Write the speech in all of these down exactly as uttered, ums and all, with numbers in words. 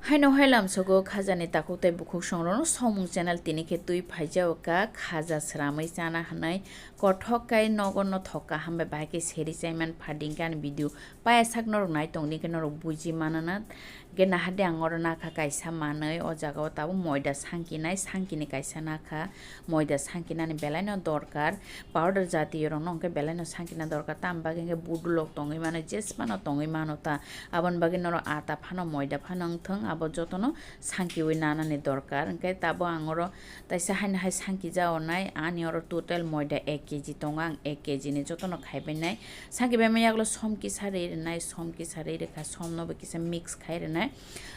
Haino hai lamsogo khajani takhuk tei bukhuk songrokno Somung channel tini khe twi phaijao ka khaja sramwi chana hwnwi kothok kai nogo no thok kaham bai bahai khe seri chaiman phading khe ani video paya sak norok nai tongdi khe norok buji manana. Hwnkhe nahardi ang oro nakha kaisa manwi o jaga o tabuk moida sangkinai sangkini kaisa nakha moida sangkinani belai no dorkar powder jatiyo rokno hwnkhe belai no sangkina dorkar tamni bagwi hwnkhe budulok tongwi mano jesmano tongwi mano ta. Aboni bagwi norok ata phano moida phano wngthung, abo jotono sankiwi nanani dorkar. Hwnkhe tabuk ang oro taisa haino hai sanki jaonai, ani oro total moida ek kg tongo, ang ek kg ni jotono khaibainai. Sanki baima yagulo som kisa ri rwnai, som kisa ri rwkha, somno bo kisa mix khai rwnai.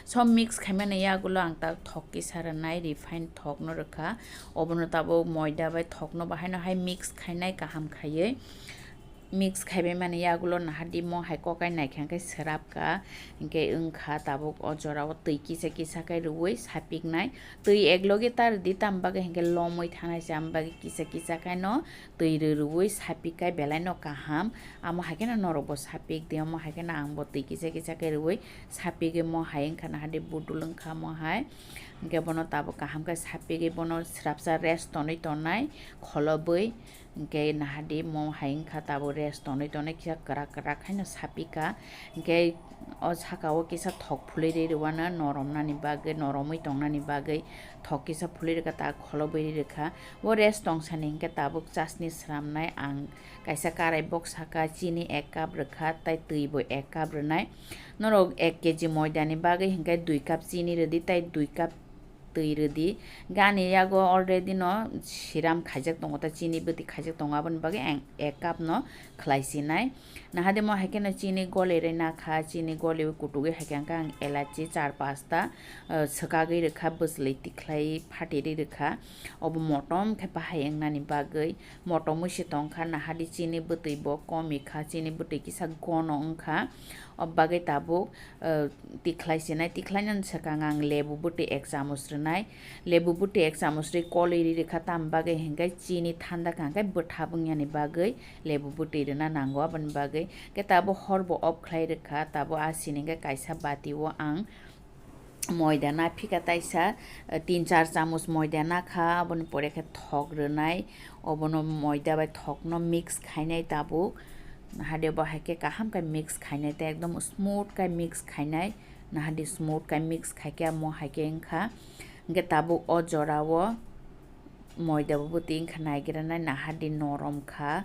Som mix khaimani yagulo ang ta thok kisa rwnai, refined thokno rwkha. Obono tabuk moida bai thokno bo haino hai mix khainai kaham khaiwi. Mix khaibai mani yagulo nahardi mo hai kokai naikha hwnkhe srapkha, hwnkhe wngkha tabuk o jorao twi kisa kisa khe rwui sapiknai. Twi eklogi ta rwdi, tamni bagwi hwnkhe lomwi thanai se, aboni bagwi kisa kisa khe no twi rw rwui sapik khe belai no kaham. Amo hai kheno norokbo sapik di, omo hai kheno angbo twi kisa kisa khe rwui sapigwi mo hai wngkha nahardi budul wngkha mo hai. Hwnkhe bono tabuk kaham khe sapigwi bono srapsa rest tonwi tonai kholobwi. Hwnkhe nahardi mo hai wngkha tabuk rest tonwi tonwi kisa kwrak kwrak haino sapikha. Hwnkhe o saka o kisa thok phulwi ri rwano noromnani bagwi, noromwi tongnani bagwi thok kisa phulwi rwkha, ta kholobwi ri rwkha. O rest tongsani hwnkhe tabuk chasni sramnai ang kaisa karai box saka chini ek cup rwkha tei twi bo ek cup rwnai. Norok ek kg moidani bagwi hwnkhe dui cup chini rwdi tei dui cup twi rwdi. Gani yago already no siram khaijak tongo, ta chini bwtwi khaijak tongo, aboni bagwi ang ek cup no khlai sinai. Nahardi mo hai kheno chini goli rwi nakha, chini goli kutugwi hai khe ang elachi char pasta, ah, swkagwi rwkha, bwchwlwi tikhlai phatiri rwkha. Obo motom khe bahai wngnani bagwi, motom wi se tongkha, nahardi chini bwtwi bo komi kha, chini bwtwi kisa gono wngkha. Obagwi tabuk, ah, tikhlai sinai, tikhlai nani swkang ang lebu bwtwi ek chamuch rwnai. Lebu bwtwi ek chamuch rwi kolwi ri rwkha, tamni bagwi hwnkhe chini thanda kha hwnkhe bwthap wngyani bagwi lebu bwtwi rwna nango, aboni bagwi. Khe tabuk hor bo off khlai rwkha, tabuk a sini hwnkhe kaisa bati o ang moida naphika taisa, eh, tin char chamuch moida nakha, aboni pore khe thok rwnai, obono moida bai thokno mix khainai tabuk. Nahardi bo hai khe kaham khe mix khainai tei ekdom smooth khe mix khainai, nahardi smooth khe mix khaikhe amo hai khe wngkha. Hwnkhe tabuk o jorao moida bo bwtwi wngkha naigra nai, nahardi norom kha,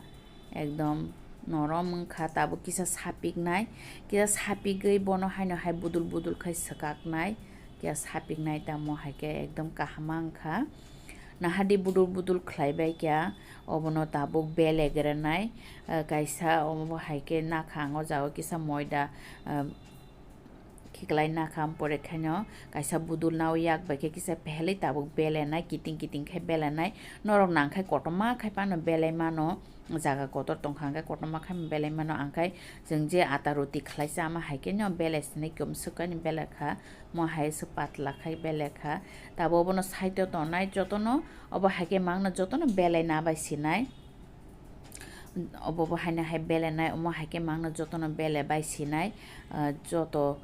ekdom norom wngkha, tabuk kisa sapiknai, kisa sapigwi bono haino hai budul budul khai swkaknai, kisa sapiknai tamo hai khe ekdom kaham wngkha. Nahardi budul budul khlai bai kha, obono tabuk bele granai, eh, kaisa omo hai khe nakha ang o jaga o kisa moida, eh, khiklai nakha, pore khaino kaisa budul nao yak bai khe kisa phelwi tabuk belenai, kiting kiting khe belenai. Norok nang khai kotorma khai phano belai mano, jaga kotor tongkha hwnkhe kotorma khai belai mano, ang khai chwng je ata roti khlai chama hai khe no belai sini kwmswk ani belai kha, mo hai se patla khai belai kha. Tabuk obono side o tongnai jotono obo hai khe mangno jotono belai na bai sinai. Obo bo haino hai belenai, omo hai khe mangno jotono bele bai sinai, ah, joto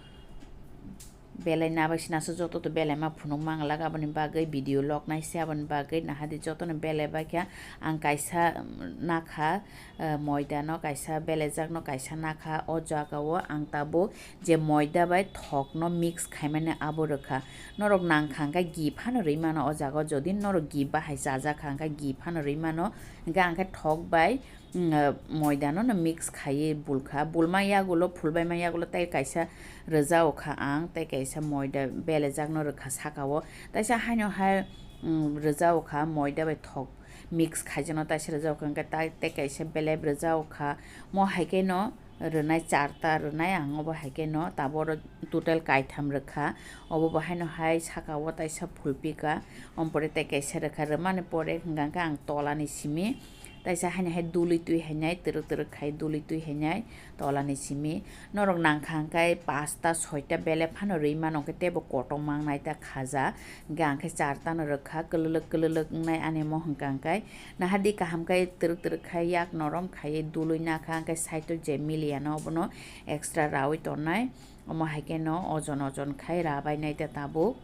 belai na bai sina se joto to belai ma phunuk mang lak, aboni bagwi video lok nai se, aboni bagwi nahardi jotono bele bai kha. Ang kaisa, um, nakha, ah, moida no kaisa belejak no kaisa nakha, o jaga o ang tabuk je moida bai thok no mix khaimani abo rwkha. Norok nang kha hwnkhe ghee phano rwi mano o jaga o, jodi norok ghee bahai chajak kha hwnkhe ghee phano rwi mano, hwnkhe ang khe thok bai, mm, moida no no mix khaiwi bulkha, bulma yagulo, phulbaima yagulo tei kaisa rwjao kha ang, tei kaisa moida belejak no rwkha saka o, taisa haino hai, mm, rwjao kha moida bai thok mix khaijano taisa rwjao kha, hwnkhe tai tei kaisa belep rwjao kha, mo hai khe no rwnai charta rwnai ang obo hai khe no, tabuk oro total kaitham rwkha, obo bo haino hai saka o taisa phulpika, omo pore tei kaisa rwkha, rwmani pore hwnkha khe ang tola ni simi taisa haino hai dului twi hainai, twrwk twrwk khai dului twi hainai tola ni simi, norok nang kha hwnkhe pasta soita belep phano rwi mano, hwnkhe teibo kotor mang nai ta khaja, hwnkhe ang khe charta no rwkha, kwlwlwk kwlwlwk wngnai ani mo hwnkha hwnkhe. Nahardi kaham khe twrwk twrwk khai yak norom khaiwi dului nakha, hwnkhe side o je miliya no obono extra raui tongnai. Omo hai khe no ojon ojon khai ra bai nai ta tabuk.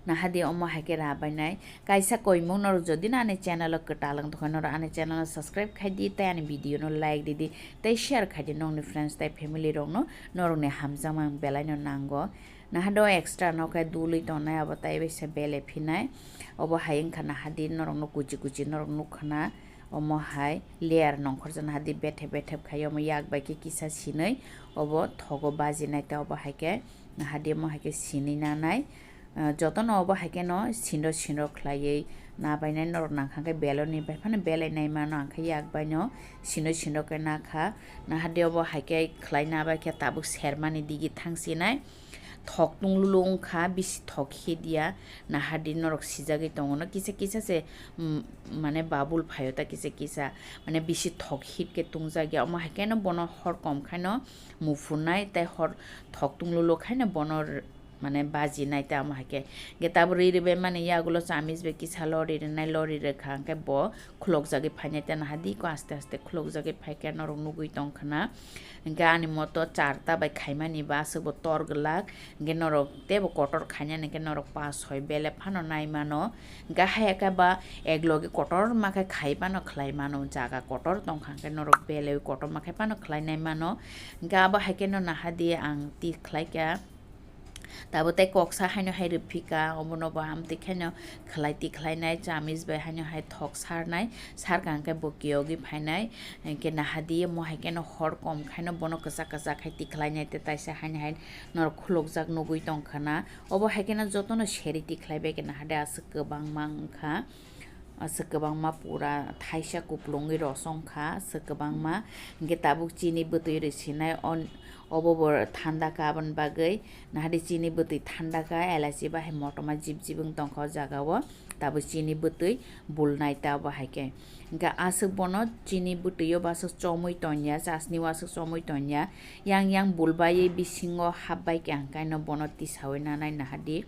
Nahadi omo hai khe ra bai nai. Kaisa koimung norok jodi no ani channel o kwtal wng tongkha, norok ani channel o subscribe khai di, tei ani video no like di di, tei share khai di nokni friends tei family rok no, norok ni hamjakma ang belai no nango. Nahado extra no khe dului tongnai abo tai bai se bele phinai. Obo hai wngkha nahadi norok no kuchi kuchi norok nukha na. Omo hai layer nongkhorjak nahadi bethep bethep khai omo yak bai khe kisa sinui obo thogo baji nai ta obo hai khe nahadi omo hai khe sinui nanai. Ah, jotono obo hai khe no sinro sinro khlaiwi nabainai norok nangkha khe beloni bai phano belai nai mano ang khe yak bai no sinro sinro khe nakha. Nahadi obo hai khe khlai nabai khe tabuk sermani digi thang sinai. Thok tunglulu wngkha, bisi thok hit ya, nahadi norok sijagwi tongo no kisa kisa se, mm, mane babul phaio ta kisa kisa, mane bisi thok hit khe tungjak ya, omo hai khe no bono hor kom khai no muphunai tei hor thok tunglulu khai no bono r-, mane baji nai ta omo hai khe. Hwnkhe tabuk ri rwbai mani yagulo chamis bai kisa lori rwnai, lori rwkha hwnkhe bo khulokjagwi phainai ta nahadi ko aste aste khulokjagwi phaikhe norok nugwi tongkha na. Hwnkhe ani moto charta bai khaimani ba aswkbo tor glak, hwnkhe norok teibo kotor khainani hwnkhe norok pas soi bele phano nai mano. Hwnkhe haya khe ba eklogi kotorma khe khai phano khlai mano, jaga kotor tongkha hwnkhe norok belewi kotorma khe phano khlai nai mano. Hwnkhe abo hai kheno nahadi ang twi khlaikha. Tabuk tei koksa haino hai rwphika, obono bo amtwi khaino khlai tikhlainai, chamis bai haino hai thok sarnai, sarkha hwnkhe bo kiyogwi phainai, hwnkhe nahadi mo hai kheno hor kom khaino bono kwchak kwchak khai tikhlainai tei taisa haino hai norok khulukjak nugwi tongkha na. Obo hai kheno jotono seri tikhlaibai khe nahadi aswk kwbangma wngkha. Aswk kwbangma pura thaisa kuplungwi rosong kha, aswk kwbangma. Hwnkhe tabuk chini bwtwi rwi sinai, on-, obo bo thanda kha aboni bagwi. Nahadi chini bwtwi thanda kha, elachi bahai motoma jip jip wng tongkha o jaga o. Tabuk chini bwtwi bulnai ta obo hai khe. Hwnkhe aswk bono chini bwtwi o bo aswk chomwi tongya, chasni o aswk chomwi tongya. Yang yang bulbaiwi bisingo hapbai khe ang kaino bono tisawi nanai nahadi.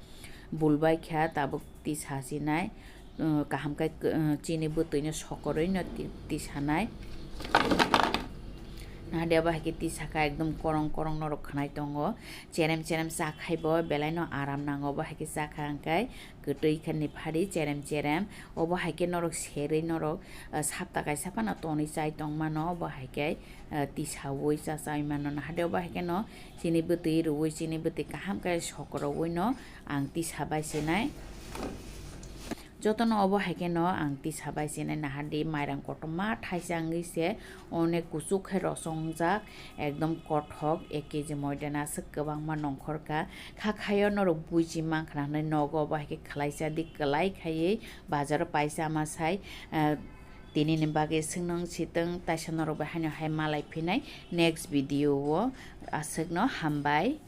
Bulbai kha tabuk tisa sinai, uh, kaham khe, uh, chini bwtwi no sokorwi no ti-, tisanai. Nahadi abo hai khe tisakha ekdom korong korong norok khwnai tongo. Cherem cherem chakhai bo belai no aram nango. Obo hai khe chakha hwnkhe kwtwi khe ni phari cherem cherem. Obo hai khe norok serwi norok, uh, sapta kaisa phano tonwi chai tong mano. Obo hai khe, uh, tisawi cha chai mano. Nahadi obo hai khe no chini bwtwi rwui chini bwtwi kaham khe sokorogwi no ang tisa bai sinai. Jotono obo hai kheno ang tisa bai sinai nahadi mairang kotorma thaisa wngwi se onek kuchuk khe rosongjak ekdom kothok ek kg moidani aswk kwbangma nongkhor kha. Kha khaio norok buiji mankha na hinwi nogo obo hai khe khwlaisa di kwlai khaiwi bazaro paisa ma sai, ah, tini ni bagwi swngno wng sitwng taisa norok bai haino hai malai phinai next video o aswkno hambai.